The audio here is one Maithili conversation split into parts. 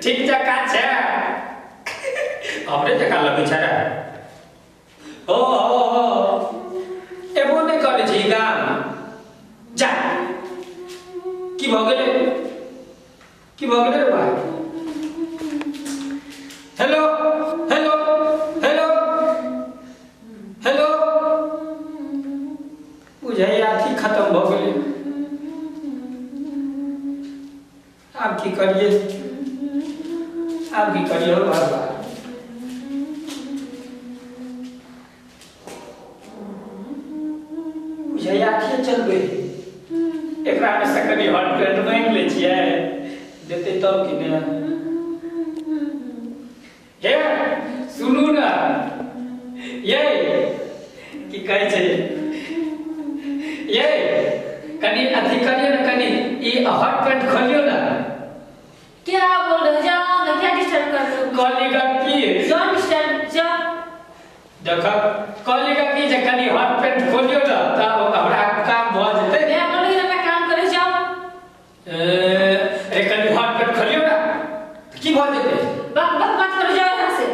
ठीक जका छै हमरे जका लगै छै रे हो हो हो एबो नै करै छी गाम जा की भ गेलै की भ गेलै रे भाई हेलो हेलो हेलो हेलो बुझाइया अथी खत्म भ गेलै आब की करिए हो भगवान बुझाइया अथिए चलबै एकरा में से कनि हॉट पेंट मांगि लै छियै देतै तब कि ने हे सुनू ना ये की कहै छै ये कनि अथी करियो ना कनि ई हॉट पेंट खोलियो ना। क्या बोल रहे हो? जाओ ना, क्या डिस्टर्ब कर रहे हो? कहली का की don't disturb जाओ। देखो कहली का की जे कनि हॉट पेंट खोलियो ना त हमरा काम भ जेतै। मैं बोल रही हूं मैं काम करे जाओ। ए कनि हॉट पेंट खोलियो ना की भ जेतै? बक बक मत करो, जाओ यहां से।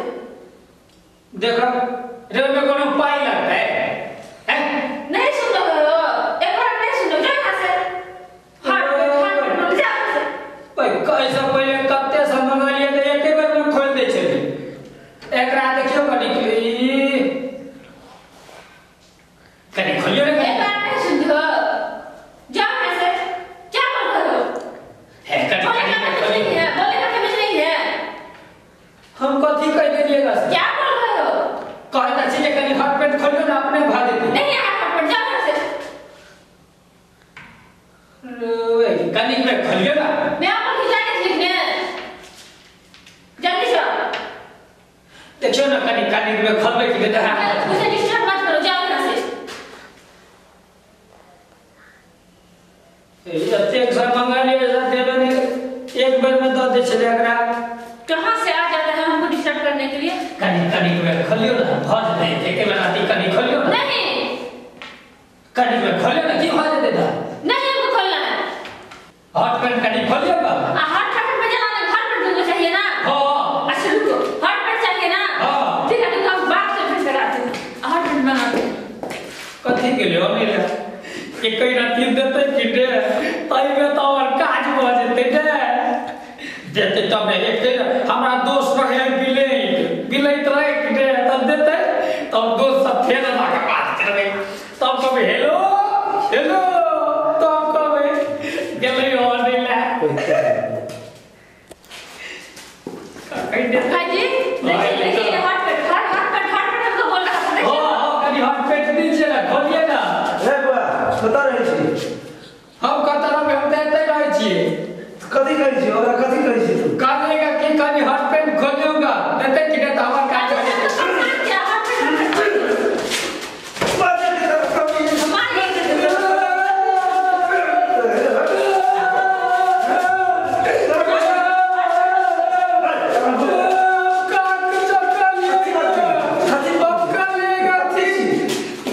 देखो रे में कोनो पाई लगतै हैं? नहीं सुन रहे हो, एक बार नहीं सुन रहे, जाओ यहां से। हॉट पेंट जाओ यहां से। ओए कैसे पहिले कते से मंगलिए त एके बेर में खोल दै छलै। एकरा देखियो कनि कनि खोलियो ने। एक बार नहीं सुन रहे हो, जाओ यहां से। क्या बोल रहे हो? है कनि बोलने का तमीज नहीं है, बोलने का तमीज नहीं है। हम कथी कह देलिए? क्या बोल रहे हो? कहत अछि जे कनि हॉट पेंट खोलियो ना अपने भा देतै। नहीं है हॉट पेंट, जाओ यहां से। रे कनि में खोलियो ना। मैं आपको जाने लिखने, जल्दी जाओ। देखियो ना कनि कनि में खोलबै कि नहीं। मुझे डिस्टर्ब मत करो, जाओ यहां से। एतेक सब मंगलिए से देबे नहीं, एक बेर में दऽ दै छलै एकरा। कहां से आ जाता है हमको डिस्टर्ब करने के लिए? कनि कनि में खोलियो ना भ जेतै। एके बेर अथी कनि खोलियो ना। नहीं कनि में खोलियो ना की भ जेतै? त नहीं हमको खोलना है। हॉट पेंट कनि खोलियो ना। आ हॉट पेंट में जलाना, हॉट पेंट तुमको चाहिए ना? हां अच्छा रुको, हॉट पेंट चाहिए ना? हां ठीक है, तुमको हम बाप से फिर कराते हैं, हॉट पेंट बनाते हैं। कथी के लियो नहीं ले एक राति देतै कि दे तई में त और काज भ जेतै ने देतै तब ने। एक हमरा दोस्त रहे बिलैत बिलैत रहे कि दे तब देतै तब दोस्त सब फेर ला के बात करबै तब कहबै हेलो हेलो तब कहबै गेलै और नहीं ला कहि दे। भाई जी देखिए देखिए hot pant hot hot pant hot pant हमको बोल रहा था। हां हां कनि हॉट पेंट दीजिए ना, खोलिए ना। रे बुआ कतऽ रहै छी? हम कतऽ रहबै, हम तऽ एतै रहै छियै। कथी करै छी ओकरा? कथी करै छी तू? कहलेगा कि कनि हॉट पेंट खोलियोगा देतै कि नहीं त हमर काज हो जेतै। क्या हॉट पेंट बाजे के तरफ कमी हमारे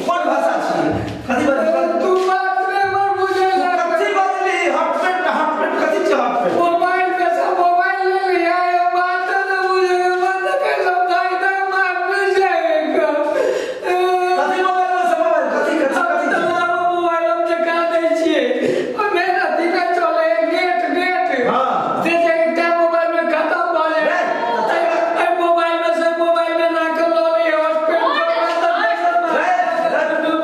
कोन भाषा छी? कथी बाजै तू बात रे मर बुझै कथी बाजली? हॉट पेंट हॉट पेंट कथी छै हॉट पेंट? मोबाइल में से मोबाइल ले लिया है, बात न बुझे बात के समझाई दे मार बुझेगा। कथी मोबाइल में से मोबाइल कथी कथी कथी छै? मोबाइल हम देखा दै छियै ओमे अथी नहि चले नेट नेट। हां से जे एकटा मोबाइल में खत्म भ जाए एहि मोबाइल में से मोबाइल में राखल लऽ ले हॉट पेंट। रे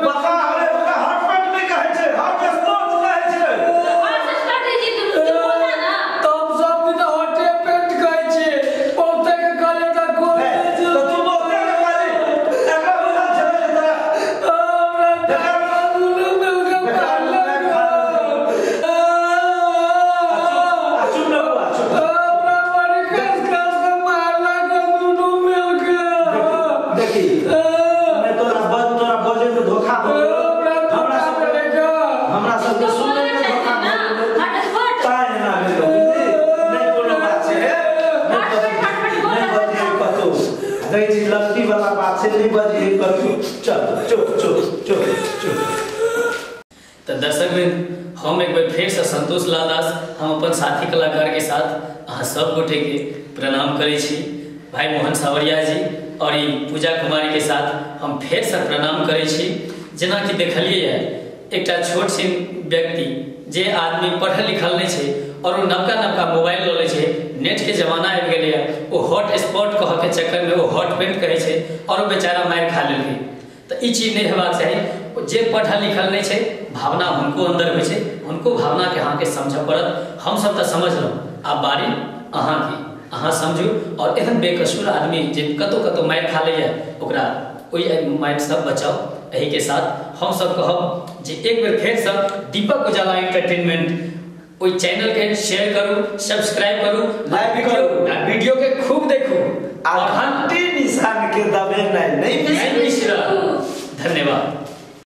बका रे बका हॉट पेंट नहि कहै छै, हॉट स्पॉट कहै छै। हॉट स्पॉट दीजिए तुम तुम बोला ना। तब सब दिन हॉटे पेंट कहै छियै बहुते के कहले त खोल रे दै त तू बहुते के कहली एकरा बुझल छलै जे तोरा हमरा दुनू मिलके मारलक। आ चुप रह बौआ, चुप। हमरा बड़ी कस कस के मारलक दुनू मिलके। देखी मैं तोरा बज तोरा बजे में धोखा भऽ गेलौ। हमरा हमरा धोखा सब भेलै। हमरा सबके तो सुनै बोलना में चाहिए धोखा ना भऽ गेलौ। Hot spot. ताहि एना भेलौ बुझली? नहि कोनो बात छै हे। नहि हॉट पेंट हॉट पेंट बोल नहि रहा बजियै था। कतौ नहि छी लड़की वाला बात छै, नहि बजियै कतौ। चल चुप चुप चुप चुप। तऽ दर्शक वृंद हम एक बेर फेरसँ संतोष लाल दास हम अपन साथी कलाकार के साथ अहाँ सब गोटे के प्रणाम करै छी। भाई मोहन सावरिया जी और ई पूजा कुमारी के साथ हम फेरसँ प्रणाम करै छी। जेनाकि देखलिए एकटा छोट छिन व्यक्ति जे आदमी पढ़ल लिखल नहीं छै और वो नवका नवका मोबाइल लऽ लै छै, नेट के जमाना आबि गेलैए, ओ हॉट स्पॉट कह के चक्कर में ओ हॉट पेंट कहै छै और ओ बेचारा मारि खा लेलकै। तऽ ई चीज नहि हेबाक चाही। जे पढ़ल लिखल नहीं छै भावना हुनको अंदर होइ छै, हुनको भावना के अहाँके समझऽ पड़त। हमसब तऽ समझलहुँ, आब बारी अहाँके, अहाँ समझू। और एहन बेकसूर आदमी जे कतहु कतहु मारि खा लैए ओकरा ओहि मारिसँ बचाउ। एही के साथ हम सब कहब जे एक बेर फेरसँ दीपक उजाला एंटरटेनमेंट ओहि चैनल के शेयर करू, सब्सक्राइब करू, लाइक करू, वीडियो के खूब देखू और घंटी निशान के दबे नहीं बिसरू। धन्यवाद।